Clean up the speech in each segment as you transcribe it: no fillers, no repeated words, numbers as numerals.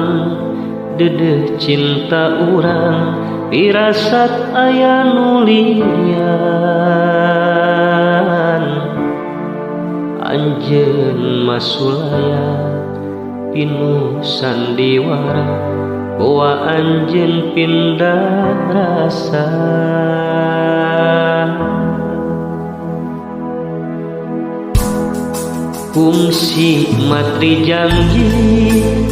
Aman dedeh cinta urang pirasat aya nu lian. Anjeun masulaya pinuh sandiwara bawa anjeun pindah rasa. Kungsi matri janji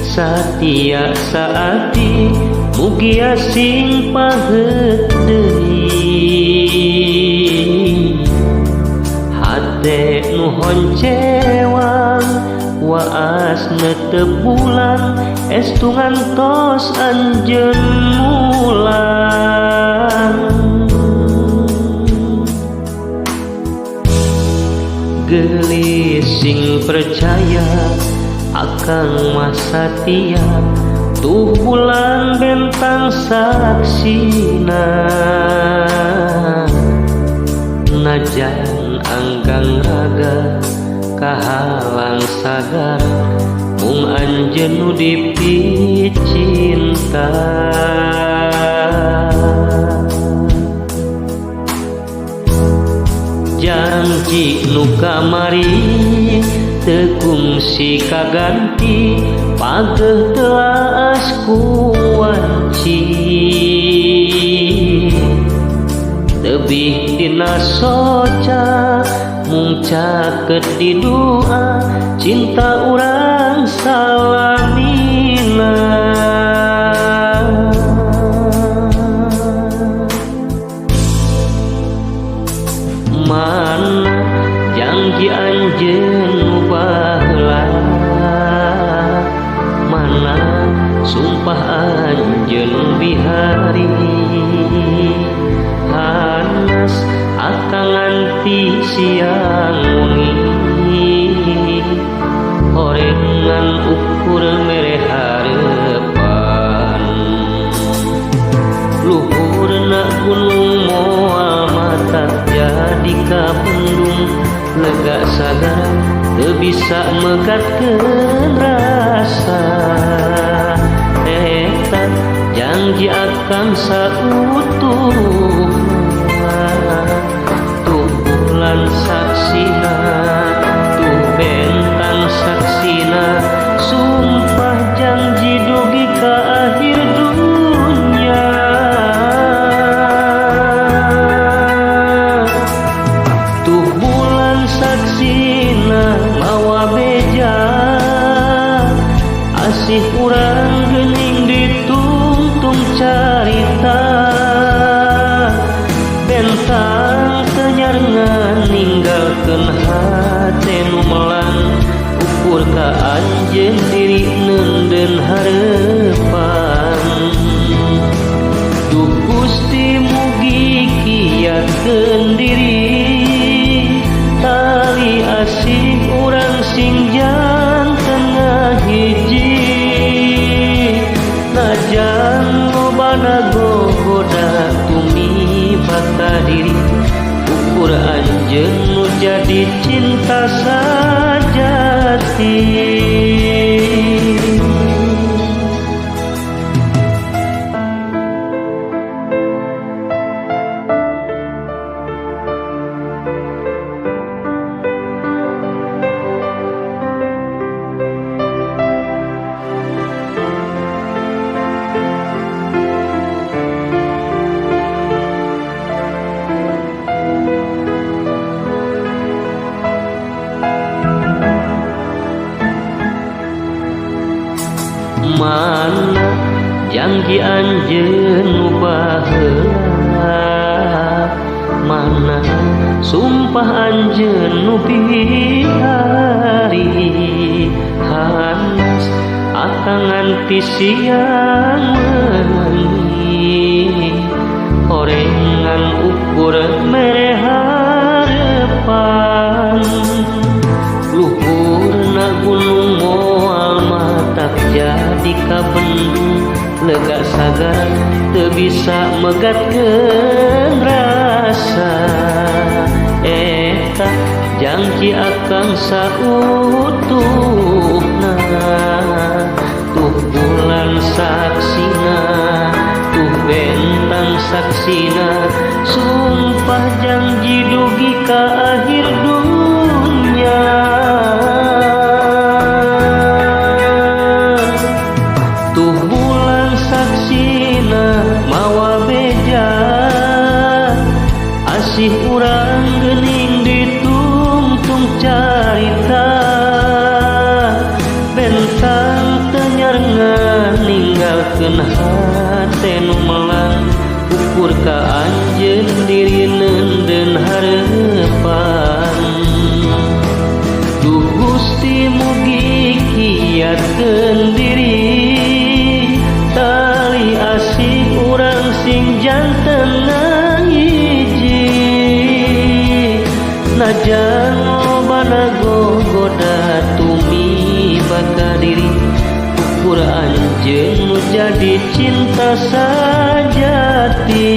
satia saati mugia sing paheut deui. Hate nu honcewang waas netep bulan estu ngantos anjeun mulang. Geulis sing percaya akang mah satia tuh bulan bentang saksina. Najan anggang raga kahalang sagara mung anjeun nu dipicinta. Janji nu kamari teu kungsi kaganti pageuh teuas ku wanci. Tebih dina soca mung caket di doa cinta urang salamina. Mana janji anjeun nu baheula, mana sumpah anjeun bihari. Hanas akang nganti siang wengi horengan ukur mere harepan. Luhurna gunung moal matak jadi kabendung lega sagara teu bisa megatkeun rasa. Eta janji akang sautuhna tuh bulan saksina tuh bentang saksina sumpah janji dugi ka akhir dunya. Tuh bulan saksina mawa beja asih urang geuning ditungtung carita. Bentang teu nyarengan ninggalkeun hate nu melang ukur ka anjeun diri neundeun harepan. Duh Gusti mugi kiatkeun diri tali asih urang sing janten ngahiji. Najan lobana gogoda tumibat ka diri ukur anjeun nu jadi cinta sajati. Mana janji anjeun nu baheula, mana sumpah anjeun nu bihari. Hanas akang nganti siang wengi horengan ukur mere harepan. Luhurna gunung moal matak jadi kabendung lega sagara teu bisa megatkeun rasa. Eta janji akang sautuhna tuh bulan saksina, sumpah janji dugi ka akhir dunya. Tuh bulan saksina mawa beja, asih urang geuning ditungtung carita. Bentang teu nyarengan ninggalkeun hate nu melang, ukur ka anjeun diri neundeun harepan. Duh Gusti, mugi kiatkeun diri, tali asih urang sing janten hiji. Najan lobana gogoda tumiba ka diri, ukur anjeun nu jadi cinta sajati.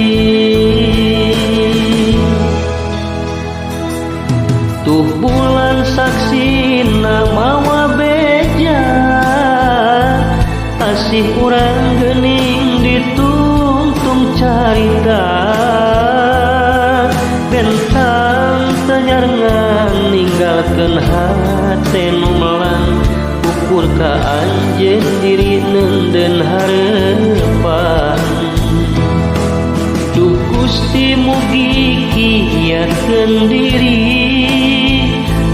Tuh bulan saksina mawa beja, asih urang geuning ditungtung carita. Bentang teu nyarengan ninggalkeun hate nu melang, ukur ka anjeun diri neundeun harepan. Duh Gusti, mugi kiatkeun diri,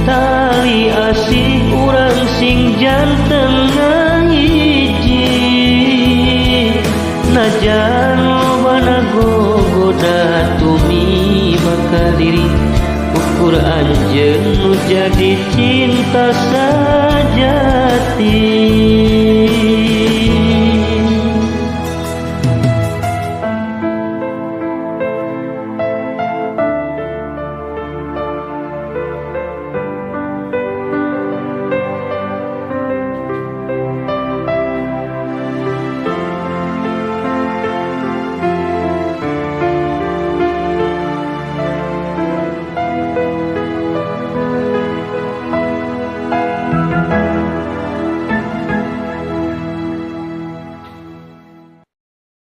tali asih urang sing janten hiji. Najan lobana gogoda tumiba ka diri, ukur anjeun nu jadi cinta sajati.